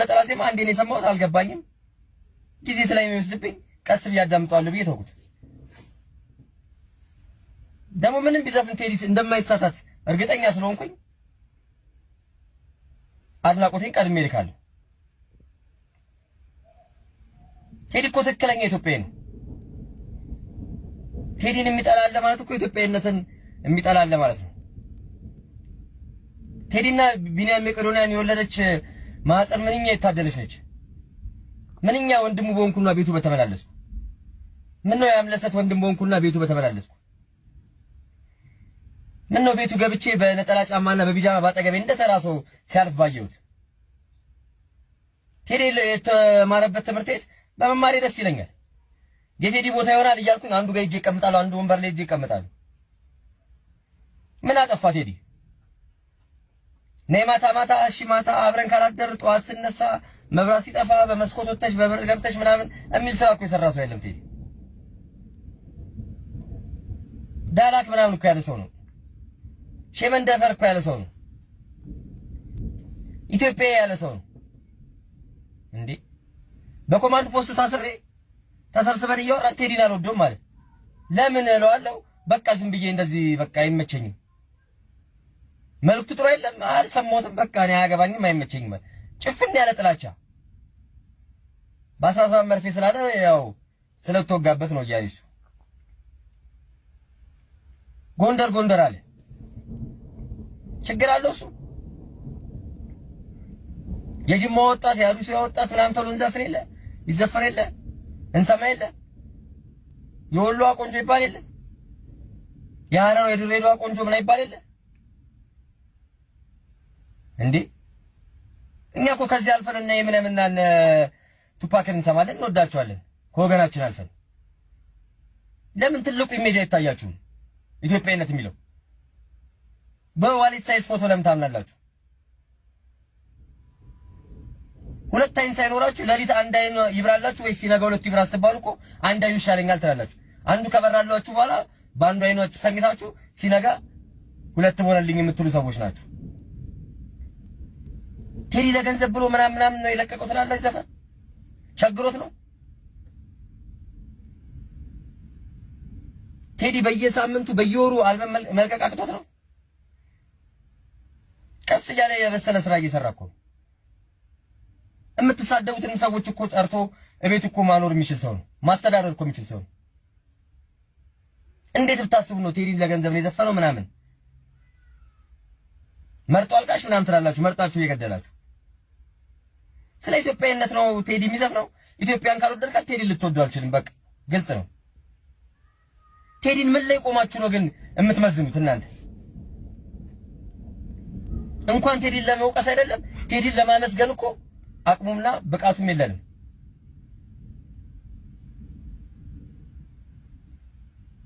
ነጠላ ዜማ አንዴ ነው የሰማሁት፣ አልገባኝም። ጊዜ ስለሚወስድብኝ ቀስ ብዬ አዳምጠዋለሁ ብዬ ተውኩት። ደግሞ ምንም ቢዘፍን ቴዲ እንደማይሳሳት እርግጠኛ ስለሆንኩኝ አድናቆቴን ቀድሜ እልካለሁ። ቴዲ እኮ ትክክለኛ ኢትዮጵያዊ ነው። ቴዲን የሚጠላ አለ ማለት እኮ ኢትዮጵያዊነትን የሚጠላ አለ ማለት ነው። ቴዲና ቢኒያም መቄዶንያን የወለደች ማህፀን ምንኛ የታደለች ነች። ምንኛ ወንድሙ በሆንኩና ቤቱ በተመላለስኩ። ምነው ያምለሰት ወንድም በሆንኩና ቤቱ በተመላለስኩ። ምነው ቤቱ ገብቼ በነጠላ ጫማና በቢጃማ ባጠገቤ እንደተራ ሰው ሲያልፍ ባየሁት። ቴዲ የተማረበት ትምህርት ቤት በመማሬ ደስ ይለኛል። የቴዲ ቦታ ይሆናል እያልኩኝ አንዱ ጋር ሄጄ እቀምጣለሁ፣ አንዱ ወንበር ላይ ሄጄ እቀምጣለሁ። ምን አጠፋ ቴዲ? ነይ ማታ ማታ እሺ ማታ አብረን ካላደር ጠዋት ስነሳ መብራት ሲጠፋ በመስኮት ወጥተሽ በበር ገብተሽ ምናምን የሚል ስራ እኮ የሰራ ሰው የለም ቴዲ። ዳላክ ምናምን እኮ ያለ ሰው ነው። ሼመንደፈር እኮ ያለ ሰው ነው። ኢትዮጵያ ያለ ሰው ነው እንዴ! በኮማንድ ፖስቱ ታስሬ ተሰብስበን እያወራን ቴዲን አልወደውም ማለት ለምን እለዋለሁ። በቃ ዝም ብዬ እንደዚህ በቃ አይመቸኝም። መልዕክቱ ጥሩ አይደለም፣ አልሰማሁትም። በቃ እኔ አያገባኝም፣ አይመቸኝም። ጭፍን ያለ ጥላቻ በ17 መርፌ ስላለ ያው ስለተወጋበት ነው እያለ እሱ ጎንደር ጎንደር አለ። ችግር አለው እሱ የጅማ ወጣት የአሩሲ ወጣት ምናምን ተብሎ እንዘፍን የለ ይዘፈን የለ እንሰማ የለ የወሎዋ ቆንጆ ይባል የለ የሐረር የድሬዳዋ ቆንጆ ምናምን ይባል የለ እንዴ? እኛ እኮ ከዚህ አልፈን እና የምንምና ቱፓክን እንሰማለን፣ እንወዳቸዋለን። ከወገናችን አልፈን ለምን ትልቁ image አይታያችሁም? ኢትዮጵያዊነት የሚለው በ wallet size ፎቶ ለምን ታምናላችሁ? ሁለት አይን ሳይኖራችሁ ሌሊት አንድ አይን ይብራላችሁ ወይስ ሲነጋ ሁለቱ ይብራ ስትባሉ እኮ አንድ አይኑ ይሻለኛል ትላላችሁ። አንዱ ከበራላችሁ በኋላ በአንዱ አይናችሁ ተኝታችሁ ሲነጋ ሁለት ሆነልኝ የምትሉ ሰዎች ናችሁ። ቴዲ ለገንዘብ ብሎ ምናምን ምናምን ነው የለቀቀው ትላላችሁ። ዘፈን ቸግሮት ነው ቴዲ በየሳምንቱ በየወሩ አልበም መልቀቅ አቅቶት ነው። ቀስ እያለ የበሰለ ስራ እየሰራ እኮ ነው። የምትሳደቡትን ሰዎች እኮ ጠርቶ እቤት እኮ ማኖር የሚችል ሰው ነው። ማስተዳደር እኮ የሚችል ሰው ነው። እንዴት ብታስቡ ነው ቴዲ ለገንዘብ ነው የዘፈነው ምናምን መርጦ አልቃሽ ምናምን ትላላችሁ። መርጣችሁ እየገደላችሁ። ስለ ኢትዮጵያዊነት ነው ቴዲ የሚዘፍነው። ኢትዮጵያን ካልወደድካት ቴዲ ልትወዱ አልችልም። በቃ ግልጽ ነው። ቴዲን ምን ላይ ቆማችሁ ነው ግን የምትመዝኑት እናንተ? እንኳን ቴዲን ለመውቀስ አይደለም ቴዲን ለማመስገን እኮ አቅሙምና ብቃቱም የለንም።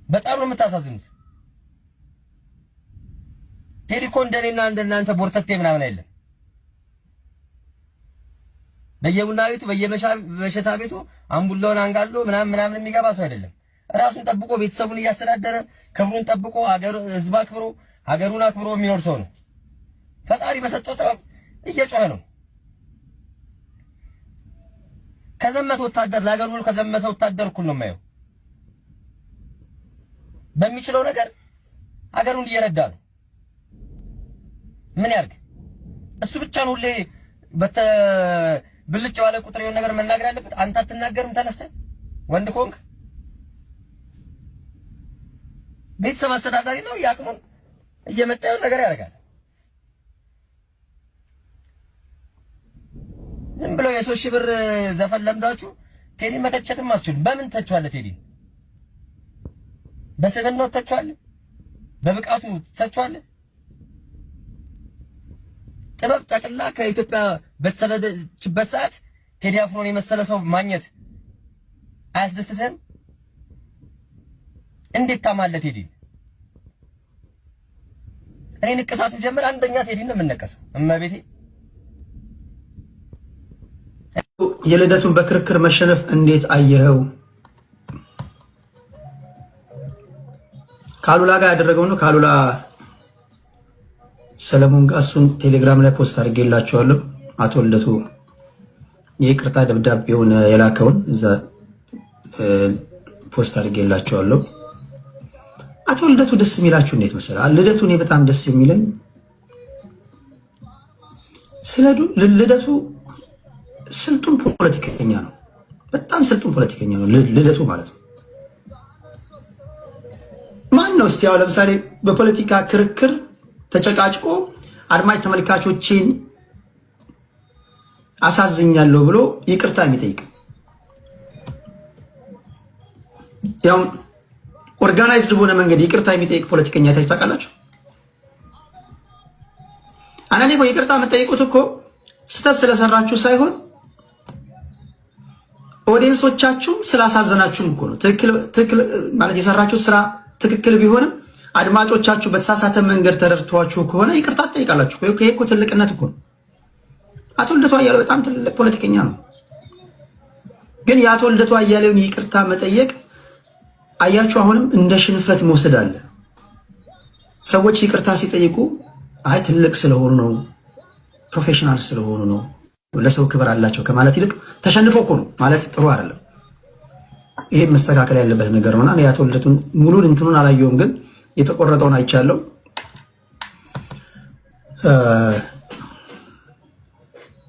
በጣም ነው የምታሳዝኑት። ቴዲ እኮ እንደኔና እንደናንተ ቦርተቴ ምናምን አይደለም። በየቡና ቤቱ በየመሸታ ቤቱ አምቡላውን አንጋሎ ምናምን ምናምን የሚገባ ሰው አይደለም። ራሱን ጠብቆ ቤተሰቡን እያስተዳደረ ክብሩን ጠብቆ አገር ህዝብ አክብሮ ሀገሩን አክብሮ የሚኖር ሰው ነው። ፈጣሪ በሰጠው ጥበብ እየጮኸ ነው። ከዘመተ ወታደር ለሀገሩ ብሎ ከዘመተ ወታደር እኩል ነው የማየው። በሚችለው ነገር ሀገሩን እየረዳ ነው። ምን ያርግ? እሱ ብቻ ነው ሁሌ ብልጭ ባለ ቁጥር የሆነ ነገር መናገር ያለበት። አንተ አትናገርም? ተነስተህ ወንድ ከሆንክ ቤተሰብ አስተዳዳሪ ነው። ያቅሙን እየመጣ የሆነ ነገር ያደርጋል። ዝም ብሎ የ3,000 ብር ዘፈን ለምዳችሁ ቴዲን መተቸትም አትችሉም። በምን ተቸዋለህ? ቴዲን በስብዕናው ተቸዋለህ? በብቃቱ ተቸዋለህ? ጥበብ ጠቅላ ከኢትዮጵያ በተሰደደችበት ሰዓት ቴዲ አፍሮን የመሰለ ሰው ማግኘት አያስደስትህም? እንዴት ታማለህ ቴዲን? እኔ ንቅሳቱ ጀምር አንደኛ ቴዲን ነው የምነቀሰው። እመቤቴ የልደቱን በክርክር መሸነፍ እንዴት አየኸው? ከአሉላ ጋር ያደረገው ነው። ከአሉላ ሰለሞን ጋር እሱን ቴሌግራም ላይ post አድርጌላቸዋለሁ። አቶ ልደቱ የይቅርታ ደብዳቤውን የላከውን እዛ post አድርጌላቸዋለሁ። አቶ ልደቱ ደስ የሚላችሁ እንዴት መሰለህ? ልደቱ እኔ በጣም ደስ የሚለኝ ስለ ልደቱ ስልጡን ፖለቲከኛ ነው። በጣም ስልጡን ፖለቲከኛ ነው ልደቱ ማለት ነው። ማን ነው እስቲ ያው ለምሳሌ በፖለቲካ ክርክር ተጨቃጭቆ አድማጭ ተመልካቾቼን አሳዝኛለሁ ብሎ ይቅርታ የሚጠይቅ፣ ያው organized በሆነ መንገድ ይቅርታ የሚጠይቅ ፖለቲከኛ አይታችሁ ታውቃላችሁ? አንዳንዴ እኮ ይቅርታ የምጠይቁት እኮ ስህተት ስለሰራችሁ ሳይሆን audience ኦቻችሁን ስላሳዘናችሁም እኮ ነው። ትክክል ማለት የሰራችሁ ስራ ትክክል ቢሆንም አድማጮቻችሁ በተሳሳተ መንገድ ተረድቷችሁ ከሆነ ይቅርታ ትጠይቃላችሁ። ይሄ እኮ ትልቅነት እኮ ነው። አቶ ልደቱ አያሌው በጣም ትልቅ ፖለቲከኛ ነው። ግን የአቶ ልደቱ አያሌውን ይቅርታ መጠየቅ አያችሁ፣ አሁንም እንደ ሽንፈት መውሰድ አለ። ሰዎች ይቅርታ ሲጠይቁ አይ ትልቅ ስለሆኑ ነው፣ professional ስለሆኑ ነው፣ ለሰው ክብር አላቸው ከማለት ይልቅ ተሸንፎ እኮ ነው ማለት ጥሩ አይደለም። ይሄም መስተካከል ያለበት ነገር ነውና የአቶ ልደቱን ሙሉን እንትኑን አላየውም፣ ግን የተቆረጠውን አይቻለሁ።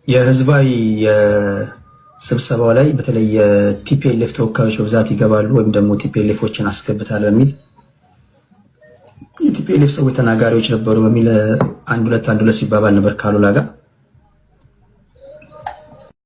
የህዝባዊ ስብሰባው ላይ በተለይ የ TPLF ተወካዮች በብዛት ይገባሉ ወይም ደግሞ TPLF ኦችን አስገብታል በሚል የ TPLF ሰዎች ተናጋሪዎች ነበሩ በሚል አንድ ሁለት አንድ ሁለት ሲባባል ነበር ካሉላ ጋር።